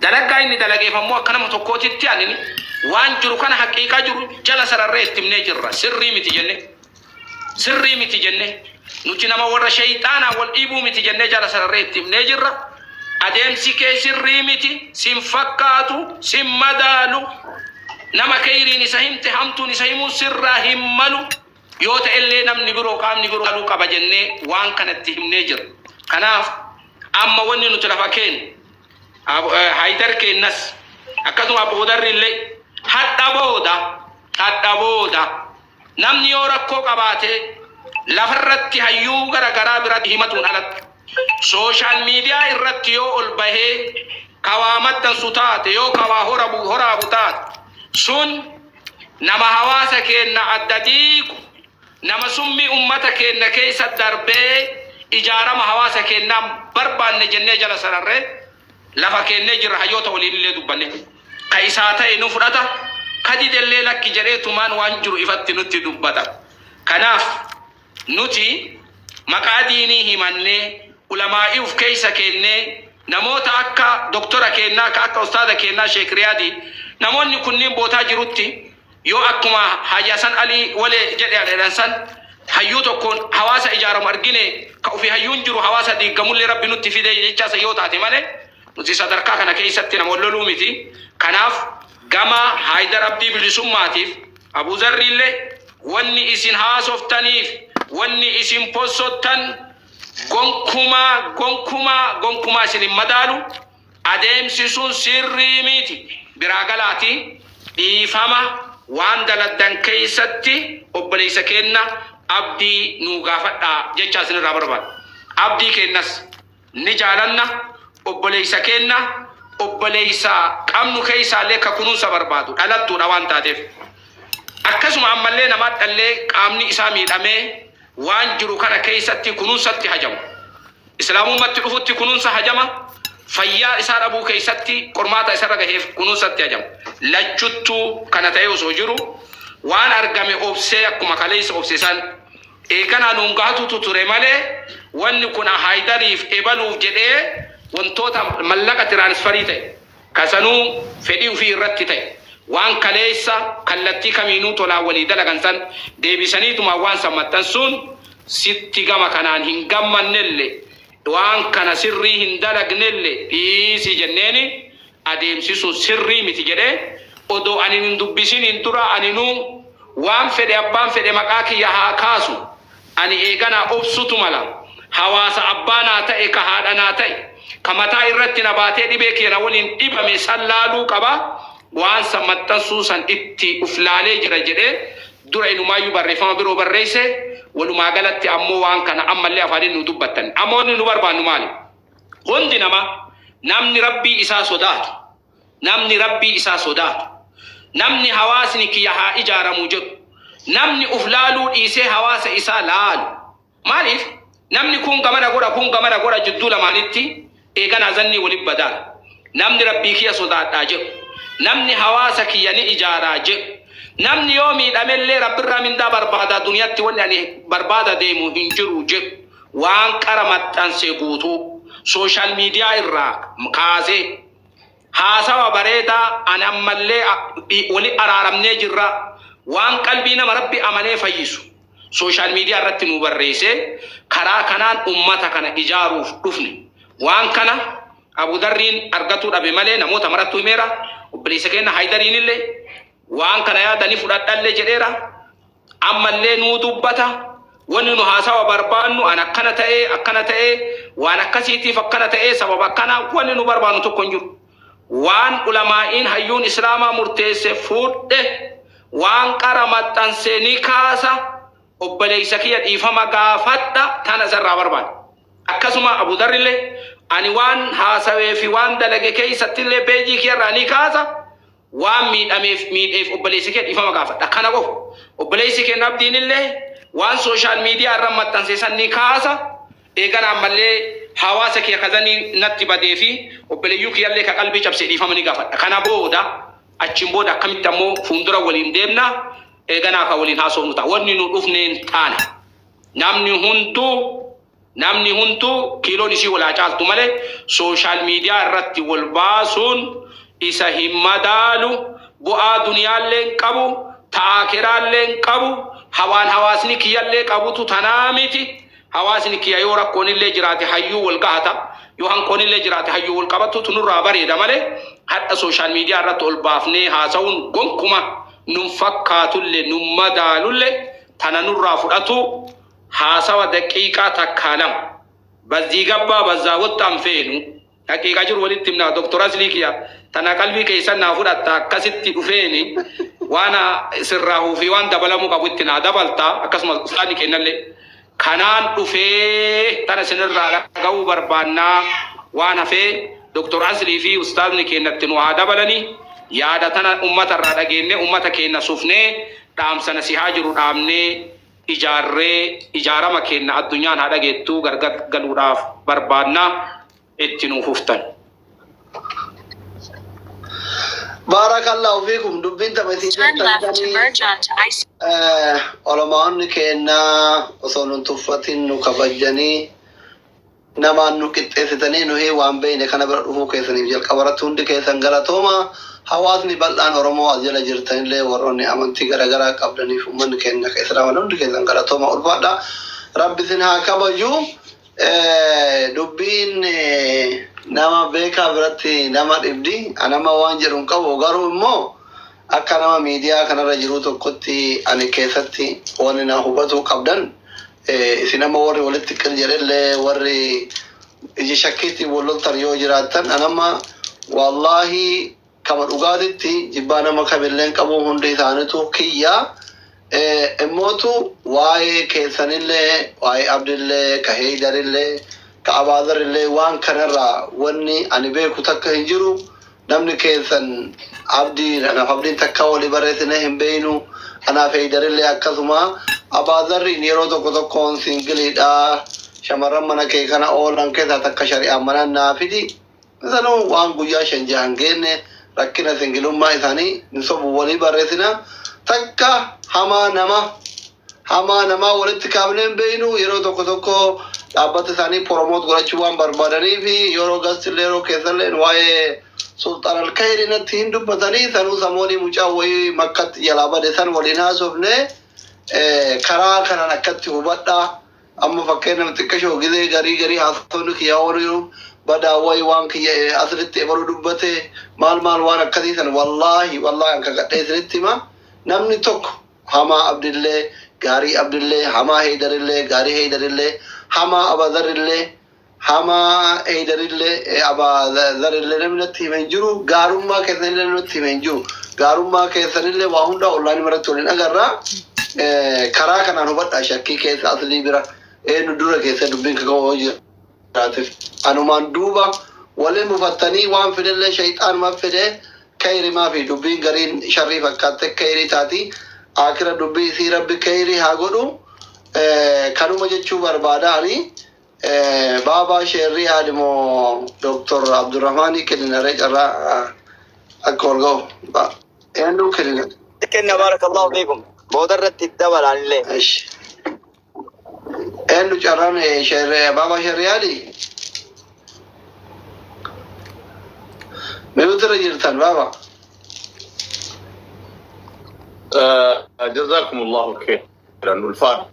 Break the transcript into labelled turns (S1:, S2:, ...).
S1: Dalagaa inni dalageef ammoo akka nama tokkootitti ani waan jiru kana haqiiqaa jiru jala sararree itti himnee jirra. Sirrii miti jenne. Sirrii miti jenne. Nuti nama warra sheyxaanaa wal dhiibuu miti jennee jala sararree itti himnee jirra. Adeemsi kee sirrii miti, sin fakkaatu, sin madaalu. Nama keyriin isa himte hamtuun isa himuun sirraa hin malu. Yoo ta'ellee namni biroo qaamni biroo laaluu qaba jennee waan kana itti himnee jirra. Kanaaf amma wanni nuti lafa keenne Haydar keennas akkasuma Abbo Darri illee hadha booda hadha booda namni yoo rakkoo qabaate lafarratti hayyuu gara garaa biratti himatuun alatti social media irratti yoo ol bahee kawaa maxxansu taate yoo kawaa horabu horaabu taate sun nama hawaasa keenna adda diigu, nama summii ummata keenna keessa darbee ijaarama hawaasa keennaa hin barbaanne jennee jala sararree lafa keennee jirra hayyoota waliinillee dubbannee. Ka isaa ta'e nu fudhata, ka didellee lakki jedheetumaan waan jiru ifatti nutti dubbata. Kanaaf nuti maqaa diinii himannee, ulamaa'ii uf keessa keennee, namoota akka doktora keennaa, ka akka ustaaza keennaa Sheek Riyaadii, namoonni kunniin bootaa jirutti yoo akkuma Haaji Hasan Alii Walee jedhe jedhan san hayyuu tokkoon hawaasa ijaaramu argine ka ufii hayyuun jiru hawaasa diiggamullee Rabbi nutti fide jechaa san yoo taate malee nuti sadarkaa kana keessatti nama wal loluu miti. Kanaaf gama Haayidar Abdii Bilisummaatiif Abu Zarriillee wanni isin haasoftaniif wanni isin possottan gonkumaa gonkumaa gonkumaa isin hin madaalu. Adeemsi sun sirrii miti. Biraa galaatii dhiifama waan daladdan keessatti obboleessa keenna Abdii nuu gaafadhaa jechaa isinirraa barbaada. Abdii keennas ni jaalanna, obboleessa keenna, obboleessa qabnu keessaallee ka kunuunsa barbaadu dhalattuudha waan taateef. Akkasuma ammallee nama dhallee qaamni isaa miidhamee waan jiru kana keessatti kunuunsatti hajamu. Islaamummatti dhufutti kunuunsa hajama, fayyaa isaa dhabuu keessatti qormaata isarra gaheef kunuunsatti hajama. Lachuttuu kana ta'ee osoo jiru waan argame obsee akkuma kaleessa obse san eeganaa nuun gahatutu ture malee wanni kun Haydariif ebaluuf jedhee wantoota mallaqa tiraanisfarii ta'e ka sanuu fedhii ufii irratti ta'e waan kaleessa kallattii kamiinuu tolaan walii dalagan san deebisaniitumaan waan san maxxansuun sitti gama kanaan hin gammannelle waan kana sirrii hin dalagnelle dhiisi jenneeni adeemsi sun sirrii miti jedhee odoo anin hin dubbisiniin dura aninuu waan fedhe abbaan fedhe maqaa kiyya haa kaasu Ani eeganaa obsutu mala. Hawaasa abbaa naa ta'e ka haadha naa ta'e, ka mataa irratti na baatee dhibee kiyya na waliin dhibame san laaluu qaba, waan san maxxansuu san itti uf laalee jira jedhee dura inumaayyuu barreeffama biroo barreesse, walumaa galatti ammoo waan kana ammallee afaaniin nuu dubbattan. Amma wanni nu barbaannu maali? Hundi namaa namni Rabbii isaa sodaatu, Namni Rabbii isaa sodaatu, namni hawaasni kiyya haa ijaaramuu jedhu, namni uf laaluu dhiisee hawaasa isaa laalu. Maaliif? Namni kuun gamana gora kuun gamana gora jidduu lamaanitti eeganaa zannii wali badaala. Namni Rabbii kiyya sodaadhaa jedhu, namni hawaasa kiyya ni ijaaraa jedhu, namni yoo miidhamellee Rabbirraa mindaa barbaadaa duniyatti wanni ani barbaada deemu hin jiru jedhu waan qara maxxanse guutuu social media irraa kaasee Haasawa bareedaa ani ammallee wali araaramnee jirra waan qalbii nama rabbi amanee fayyisu social media irratti nuu barreessee karaa kanaan ummata kana ijaaruuf dhufne waan kana Abu Darriin argatuu dhabe malee namoota marattuu himeera obboleessa keenna Haydariinillee waan kana yaada ni fudhadhallee jedheera Ammallee nuu dubbata. Wanni nu haasawa barbaannu an akkana ta'ee, akkana ta'ee, waan akkasiitiif akkana ta'ee, sababa akkanaa wanni nu barbaannu tokko hin jiru. Waan ulamaa'iin hayyuun Islaamaa murteesse fudhe, waan qara maxxanse ni kaasa, obboleessa kiyya dhiifama gaafadha, tana isarraa barbaanna. Akkasuma Abu Dharrillee ani waan haasawee fi waan dalage keessattillee peejii kiyyarraa ni kaasa, Waan miidhameef miidheef obboleessa kee dhiifama gaafadha. Kana qofa. Obboleessi keenya Abdiinillee waan social media irra maxxanse san ni kaasa. Eegana ammallee hawaasa kiyya ka zanii natti badee fi obboleeyyuu kiyyallee ka qalbii cabse dhiifama ni gaafadha. Kana booda achiin booda akkamitti ammoo fuundura waliin deemna eeganaa ka waliin haasofnu ta'a. Wanni nu dhufneen taana. Namni hunduu Namni hunduu kiiloon isii wal haa caaltu malee social media irratti wal baasuun isa hin madaalu, bu'aa duniyaallee hin qabu, ta aakhiraallee hin qabu, hawaan hawaasni kiyyallee qabutu tanaa miti. Hawaasni kiyya yoo rakkoonillee jiraate hayyuu wal gahata, yoo hanqoonillee jiraate hayyuu wal qabattutu nurraa bareeda malee hadha social media irratti ol baafnee haasawuun gonkuma nun fakkaatulle nun madaalulle tana nurraa fudhatuu haasawa daqiiqaa takkaa lama bazzii gabbaa bazzaa woxxa hin feenu haqiiqa jiru walitti himnaa Doktar Aslii kiya tana qalbii keessan naa fudhatta akkasitti dhufeeni waan sirraahuu fi waan dabalamuu qabu itti naa dabalta akkasumas ustaadni keennallee kanaan dhufee tana isinirraa dhaga'uu barbaannaa waan hafee Doktar Aslii fi ustaazni keenna itti nu haa dabalanii yaada tana ummata irraa dhageenne ummata keenna sufnee dhaamsa nasihaa jiru dhaamnee ijaarree ijaarama keenna addunyaan haa dhageettuu gargar galuudhaaf barbaadna itti nuu fuftan.
S2: Baarakallahu fiikum dubbiin tama isin
S3: Turn
S2: jettan
S3: left to
S2: sanii
S3: merge onto I
S2: olamaa'onni keenna osoo nun tuffatin nu kabajjanii Namaan nu qixxeessitanii nuhii waan beeyne kana bira dhufuu keessaniif jalqabarratti hundi keessan galatooma. Hawaasni bal'aan Oromoo as jala jirtanillee warroonni amantii garagaraa qabdaniif ummanni keenya ka Islaamallee hundi keessan galatooma ulfaadha. Rabbi isin haa kabaju. Dubbiin nama beekaa biratti nama dhibdi. Anama waan jedhu hin qabu garuu immoo akka nama miidiyaa kanarra jiruu tokkotti ani keessatti wanni na hubatuu qabdan Isin amma warri walitti qir jedhellee warri ija shakkiitiin wal loltan yoo jiraattan an amma wallaahi kama dhugaatitti jibbaa nama kamillee hin qabu hundi isaanitu kiyya. Immootu waa'ee keessanillee waa'ee Abdillee ka Heeydarillee ka Abaazarillee waan kanarraa wanni ani beeku takka hin jiru. Namni keessan Abdii anaaf Abdiin takkaa walii barreessinee hin beeynu. Anaaf Heeydarillee akkasuma. Abaazarriin yeroo tokko tokkoon singiliidha. Shamarran mana kee kana oolan keessaa takka shari'aan mana naa fidi. Sanuu waan guyyaa shan jaha hin geenne rakkina singilummaa isaanii hin sobu walii barreessina. Takka hamaa nama hamaa namaa walitti kaafnee hin beeynu yeroo tokko tokko dhaabbata isaanii promote godhachuu waan barbaadanii fi yeroo gastillee yeroo keessallee waa'ee Sulxaan Alkayri natti hin dubbatanii sanuu samoonii mucaa wayii makkatti jalaa bade san waliin haasofne karaa kanaan akkatti hubadhaa amma fakkeenyaaf xiqqashoo gizee garii garii haasofni kiyya oolu badaa wayi waan kiyya asirratti ebaluu dubbate maal maal waan akkasii san wallaahi wallaahi an kakadhee isinitti hima namni tokko Hamaa Abdillee, gaarii Abdillee, hamaa Heydarillee, gaarii Heydarillee, hamaa Abazarrillee, hamaa Heydarillee, Abazarrillee namni natti hime hin jiru. Gaarummaa keessanillee namni natti hime hin jiru. Gaarummaa keessanillee waa hundaa onlaayinii irratti waliin agarra. Karaa kanaan hubadhaa shakkii keessa aslii bira eenyu dura keessa dubbiin kaka'oo jiraateef. Anumaan duuba waliin mufattanii waan fidellee shayxaanuma fide Keyrimaa fi dubbiin gariin sharrii fakkaatte keyrii taati. Aakira dubbii isii rabbi keyrii haa godhu. Kanuma jechuu barbaada ani. Baabaa sheerrii haadimo Dr. Abdurrahmaanii kenninaree carraa akka ol gahu. Eenyu kennina?
S4: Kenna baarakallahu fiikum. Booda irratti dabalaan illee.
S2: Eshi. Eenyu carraan sheerree baabaa sheerrii haadhi? Miyuutirra jirtan baaba.
S5: Jazakumullahu khairan ulfaadha.